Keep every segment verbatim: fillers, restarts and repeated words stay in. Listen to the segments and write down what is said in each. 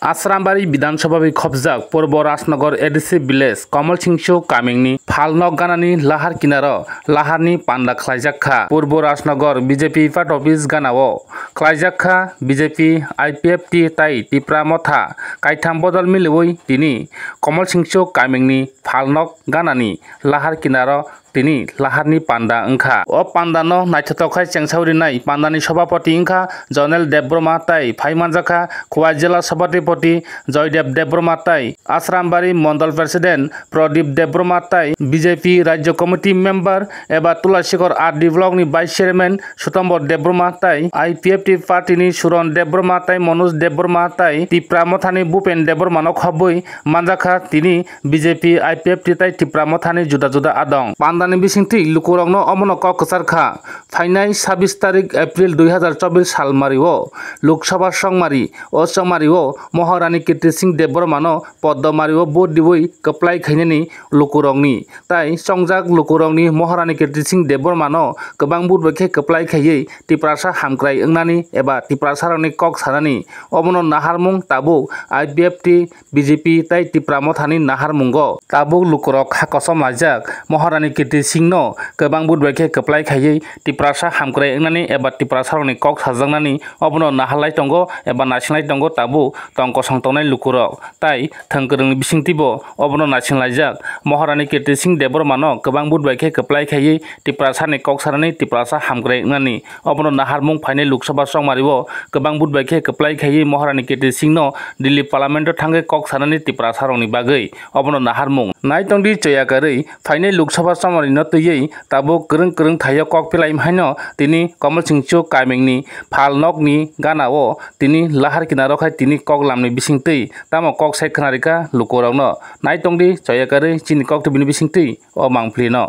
Asrambari Bidhan Sabha bai khopjak Purbo Rajnagar A D C village Kamal Singso kamingni phalnok ganani lahar kinaro laharni panda khlaijak kha. Purbo Rajnagar B J P party office ganao khlaijak kha B J P, I P F T tai Tipra Motha kaitham bodol miliwi tini Kamal Singso kamingni phalnok ganani lahar kinaro tini laharni panda wngkha. O pandano naithotok khai chengsawi rinai pandani sobhapoti wngkha Jonel Debbarma tai phai manjakha Khowai jila sobhapoti Joydev Debbarma tai Asrambari mondol president Pradip Debbarma tai B J P rajya committee member eba Tulasikhor R D block ni vice chairman Sutombor Debbarma tai I P F T party ni Suron Debbarma tai Manoj Debbarma tai Tipra Mothani Bhupen Debbarma no khobwi manjakha tini B J P, I P F T tai Tipra Mothani juda juda adong. Pandani bisingtwi lukurokno omono kok kwchar kha, phainai sabis tarik April dui hazar chobis salmario Lok Sabha songmari, o songmario Maharani Kirti Singh Debbarmano Poddomario vote diwi kwplai khainani lukurokni tai chongjak lukurokni Maharani Kirti Singh Debbarmano kwbang vote bai khe kwplai khaiwi Tiprasa hamkrai wngnani eba Tiprasarokni kok sanani omono naharmung tabuk I P F T, B J P tai Tipra Mothani naharmungo tabuk lukurok ha kosom laijak Maharani Kirti Singhno kwbang vote bai khe kwplai khaiwi Tiprasa hamkrai wngnani eba Tiprasarokni kok sajaknani obono naharlai tongo eba naisinglai tongo tabuk tong kosong tongnai lukurok. Tai thwng kwrwngni bisingtwibo obono naisinglaijak Maharani Kirti Singh Debbarmano kwbang vote bai khe kwplai khaiwi Tiprasani kok sanani Tiprasa hamkrai wngnani. Obono naharmung phainai Lok Sabha chongmario kwbang vote bai khe kwplai khaiwi Maharani Kirti Singhno Delhi Parliament-o thangwi kok sanani Tiprasarokni bagwi obono naharmung. Naitongdi choya karwi phainai Lok Sabha chongmarino twiwi tabuk kwrwng kwrwng thaio kok pelaimhaino tini Kamal Singso kamingni phalnokni ganao tini lahar kinaro khai tini kok lamni bisingtwi tamo kok sai khwnarikha lukurokno. Naitongdi choya karwi chini kok tubini bisingtwi o mangphlino.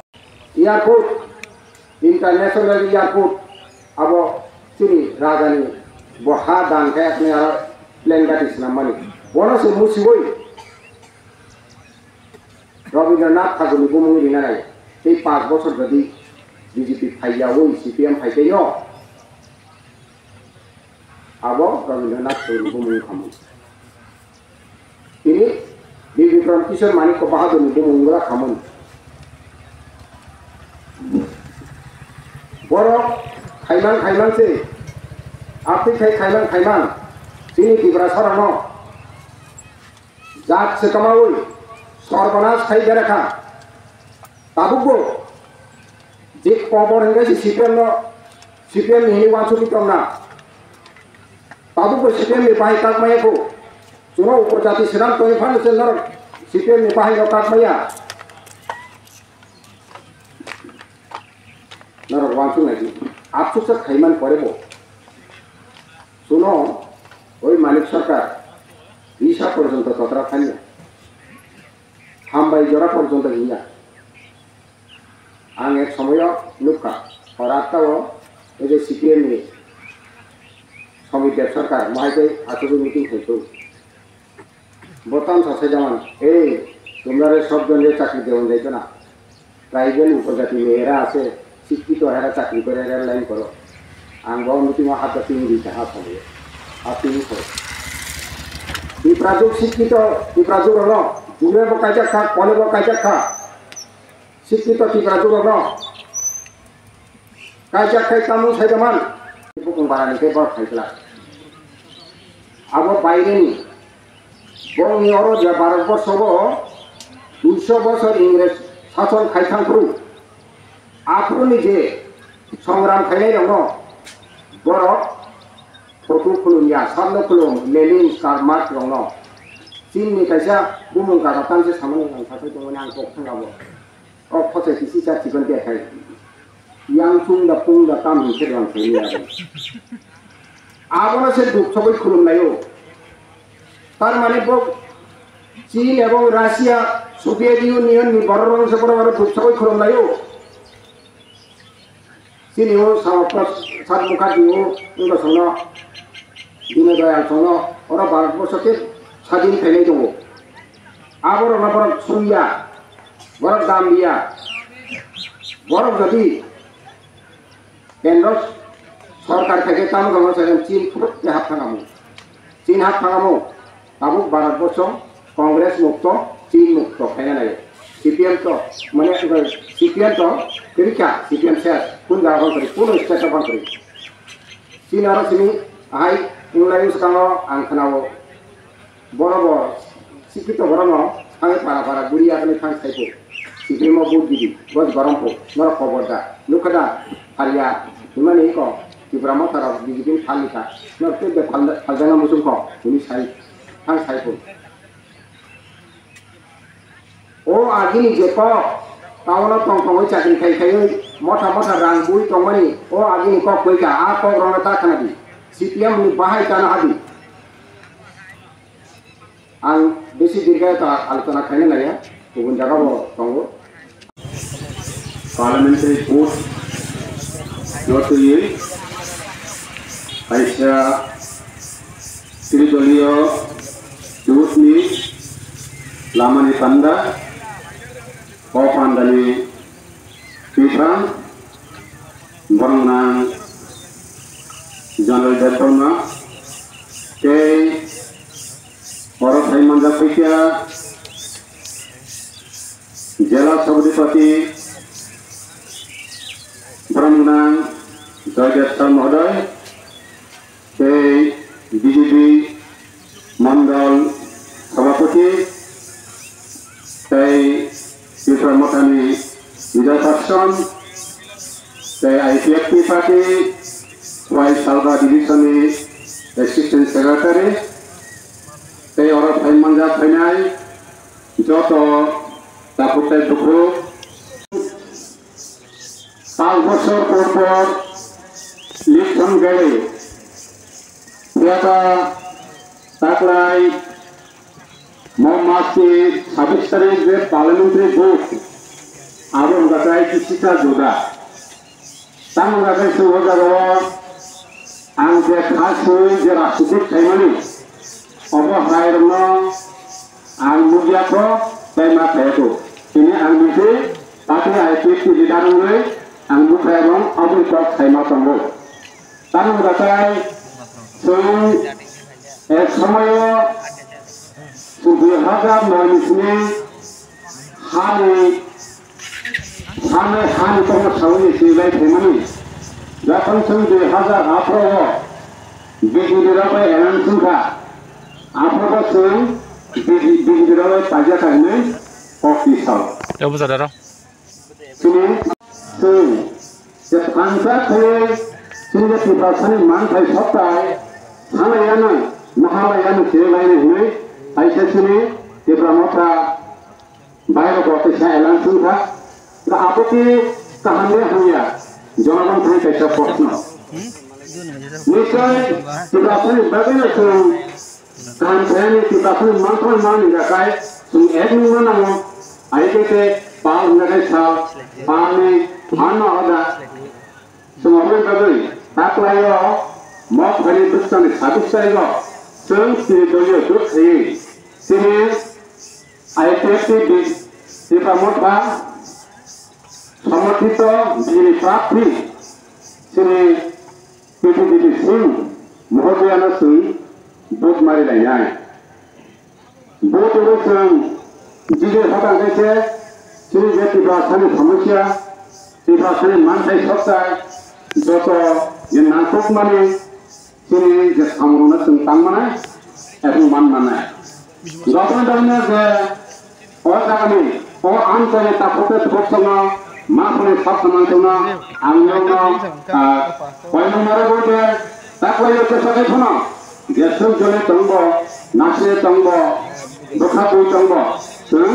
Airport, international airport, abo chini rajani bo ha dan khe apni aro plane gati swnam mani. Bono se musiwi Rabindranath Thakurni bumung rina nai. Tei panch bochor jodi B J P phaiyawi C P M phai tei no, abo Rabindranath Thakurni bumung khamwi. Tini Bir Bikram Kishore Manikya Bahadurni bumung wngla khamani. Borok khaimang khaimang se, aphi khai khaimang khaimang, chini Tiprasarokno jat se kamaui sorbanas khai berakha. Tabukbo je kobor hingke se C P M no, C P M ni hini wansugwi tongna. Tabukbo C P M ni bahai kakmaya kho. Chwngno upor jati swnam tongwi phano se norok C P M ni bahai no kakmaya. Norok wansuk nai di. Absuksa khaiman pore bo. Chwngno oi Manik Sarkar risa porjonto totra thanya. Hambai jora porjonto hinya. Ang ek somoyo nukha, hor atta o ei je C P M ni Somit Deb Sarkar mohai tei achugwi meeting khaikhu. Bo tamsa sai jaman, "Ei, তোমরা রে সব জনরে চাকরি দেওয়া যাইতো না। ট্রাইবাল উপজাতি মেয়েরা আছে, শিক্ষিত, এরা চাকরি করে, এরা লাইন করো।" Ang bo meeting o hapda tini di kaha sabayo. A tini kho. Tiprajwk sikkhito, Tiprajwk rokno, jugre bo kaijak kha, kole bo kaijak kha. Sikkhito Tiprajwk rokno. Kaijak khai tamo sai da man. Bukung barani khe bor khai kla. Abo baire ni. Bongni oro je Bharat borsho bo duiso bosor Ingres sason khai thang phuru. Aphuru ni je songram khainai rokno borok photo khulum ya, sabno khulum, Lenin, Karl Marx rokno. Chinni kaisa bumung kaga tamse samani ang sathai tongmani ang kok thang abo. O khosai kisi cha chikon te khai. Yang chung da pung da tam hin se rang sai ya. Abono se duk sogoi khulum laio. Tar mane bo Chin ebong Russia, Soviet Union ni borok rok se borok aro duk sogoi khulum laio. Chini o Sama Prasad Mukherjee o wngkha songno, Dino Doyal songno, oro Bharat borsho khe sadin khainai tongo. Aborok no borok sumya, borok dambiya, borok jodi kendro sorkar theke tamo tamo sa Chin phuruk te hap thangamo, Chin hap thangamo. Tabuk Bharat borsong Congress mukto, Chin mukto khaina nai. C P M to, mane, C P M to, kwrwi kha, C P M ses, kun jaga bang kwrwi, kun state bang kwrwi. Chini aro simi ahai, wnglaio swkango ang khwnao. Borok bo, sikito borokno, thangwi para para guri yakni thang saipo. C P M o vote didi, bos gorompo, norok kobor da, nukha da, pharia, himani ko, Tipra Motha rok B J P ni phalni kha, norok tei de phal-, phaljakna muchung kho, hwnwi sai, thang saipo. O agini je kok, taono tong tongwi chakri khai khaiwi, motha motha rang bui tongmani, o agini kok koi kha, a kok rokno ta khna di. C P M ni bahai chana hadi. Ang besi dirghayo ta alochona khaina naiya, kubun jaga bo tongo. Parliamentary vote no twiwi kaisa tridoliyo jotni lamani panda, o pandani bwphang borok nang General Debbarma tei oro phai manjak phaikha Jela Sabhapati borok nang Joydev Sir Mohodoy tei B J P Mondol Sabhapati tei Tipra Mothani Leader Person tei I P F T Party Khowai Salga Division ni Assistant Secretary tei oro phai manjak phainai joto takhuk tei bukhuk. Panch bochor por por election gele. Phiyaba taklai mo mas ni sabis tarik je parliamentary vote abo wngkha khe kisita juda. Tamo wngkha khe chwng o jagao ang je kha sui je rajnitik khaimani obo hai rokno ang nukya kho tei ma khayago. Tini ang nisi party I P F T leader wngwi ang nukha abo aboni kok khaima tongo. Tamo wngkha khe chwng ek somoyo chwng dui hazar noi ni simi hani, hani, hani tongma sawi ni simi bai phaimani. Jokhon chwng dui hazar atharo o B J P rok bai alliance wngkha, aphuru bo chwng B J P rok bai paijak hinwi kok tisao. Tei bujada rw. Chini chwng je thansa khaiwi chini je Tiprasani manthai sokthai thanglaiyano, naharlaiyano chirilaino hinwi kaisa chini Tipra Motha bairok bo kaisa alliance wngkha. Da abo khe kaham de hamya? Jonogon thani kaisa proshno. Nischoi Tiprasani bagwino chwng Kaham khaiyani Tiprasani manthokmani jakai chwng ek nungna nango, aike khe pal hwnjakhai sal, palni phanno hoda. Chwng aboni bagwi taklaio Motha ni bwskangni sabis tarigo chwng chini doliyo jut khaiwi chini I P F T Tipra Motha somorthito B J P prarthi chini P T P T Singh Mohodoyano chwng vote mari lainai. Vote rw chwng jide hotang khe se chini je Tiprasani somosya, Tiprasani manthai sokthai joto je nangkukmani chini je samungrokno chwng tang manai, ebong man manai. Jotono bagwino je o jagani, o amchaini takhuk tei bukhuk chwngno ma phunai sak samung chwngno ang nokno, ah, koimung narwgwi de taklaio kesa khai phano jeswk jone tongbo, nasle tongbo, bwkha bui tongbo, chwng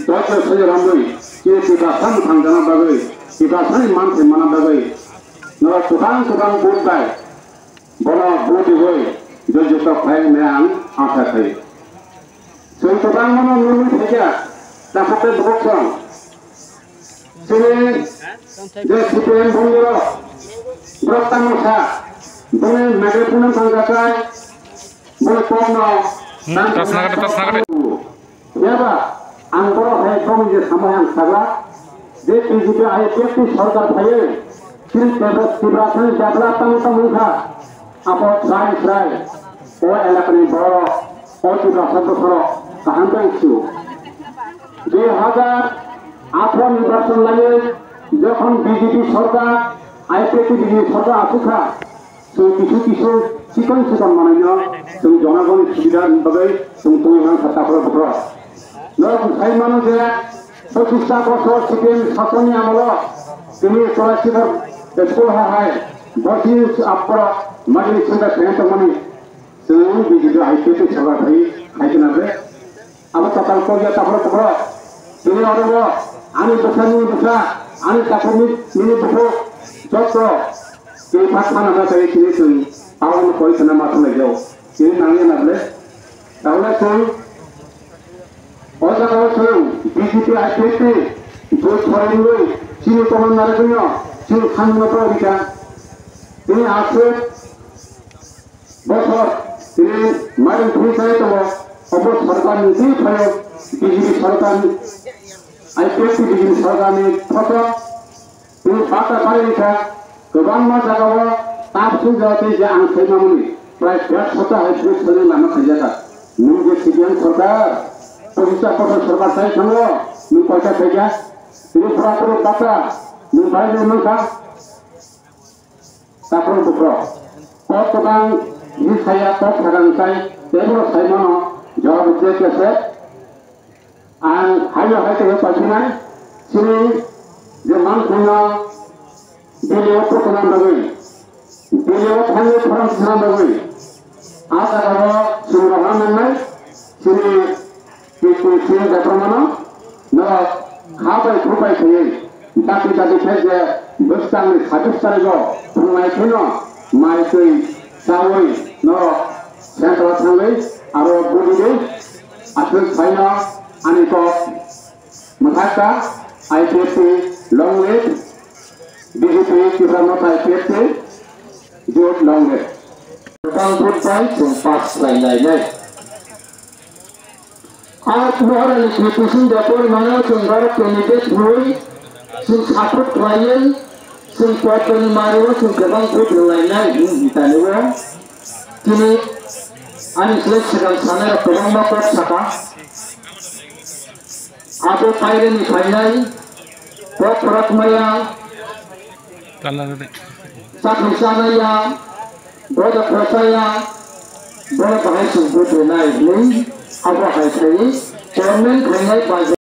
doito soyo romwi chini Tiprasa mwthang jana bagwi, Tiprasani manthai mana bagwi norok kwbang kwbang vote bai Bono vote rwui joyjukto khlai hwnwi ang asa khlaio. Chwng kwbangmano nugwi phaikha, takhuk tei bukhuk song. Chini je C P M bongni rok, borok tamo sa, bongni microphone thangkha khe, boni kokno Hmm, tasnagade, tasnagade. Phiya ba, ang borok hai bongni je samung ang sajla, je B J P I P F T sorkar phaiwi, chini Tibra-, Tiprasani jabra tamo tamo wngkha, abo srai srai, o elakani borok, O Tiprasa bosoro kaham bai sio. Dui hazar atharo nirbachon laiwi jokhon B J P sorkar, I P F T B J P sorkar aswk kha, chwng kisu kisu chikon chikon manwino chwng jonagoni subidani bagwi chwng tongwi mankha takhro bukhro. Norok sai mano je pochista bosor C P M sasonni amolo tini Chorasikor school ha hai bosni aphoro madini chwngda khaina tongmani. Chwng B J P I P F T sorkar phai, phai khna bre. Abo total kok ya takhro bukhro. Tini oro bo ani bwsa nini bwsa, ani takhuk ni nini bukhuk jotto tini phak phana ma tei tini chwng takhuk ni koi khna ma thang lai jao. Tini nang ya na ble. Takhuk le chwng o jaga o chwng B J P I P F T jot phai rwngwi chini tongma narwgwino chwng thangma pho rika. Tini aswk bosor tini mairum thwi chai tongo, obo sorkar ni twi phaio, B J P sorkar ni, I P F T B J P sorkar ni photo tini bata bai wngkha, kwbangma jagao tap swijak tei je ang saimamani prai dersota hai bwsani lama khaijak. Nwng je C P M sorkar, pojisa kotor sorkar chai thango, nwng koita khaijak? Tini pura pura bata nwng bai mankha. Takhro bukhro. Kok kwbang hi saya kok sakang sai teibo saimano jawab je kese. Ang haino hai khe pasinai chini je mankhungno Delhi o pothona bagwi, Delhi o thangwi khorang sina bagwi, a jagao chwng rohorna nangnai chini Kiki sini japromano norok kha bai khubai khaiwi dati dati khe je bwskangni sabis tarigo thwngnai kheno mai twi chawi norok central thangwi aro budi di aswk phaino ani kok mwthakta I P F T long live B J P Tipra Motha I P F T youth long live. Bang vote bai chwng pass khlai lainai. Art Mohorani Kritising Depori mano chwng borok candidate rwi chwng support khlaiwi chwng Poddoni mario chwng kwbang vote rwlainai hwn hitani o tini ani slek swkang sanai rok kwbangma kok saka. Abo pairani phainai kok kwrak maya. Chakri chanaya, boda khosaya, boda bahai chwng budinai hwnwi abo hai khai chairman khainai bai.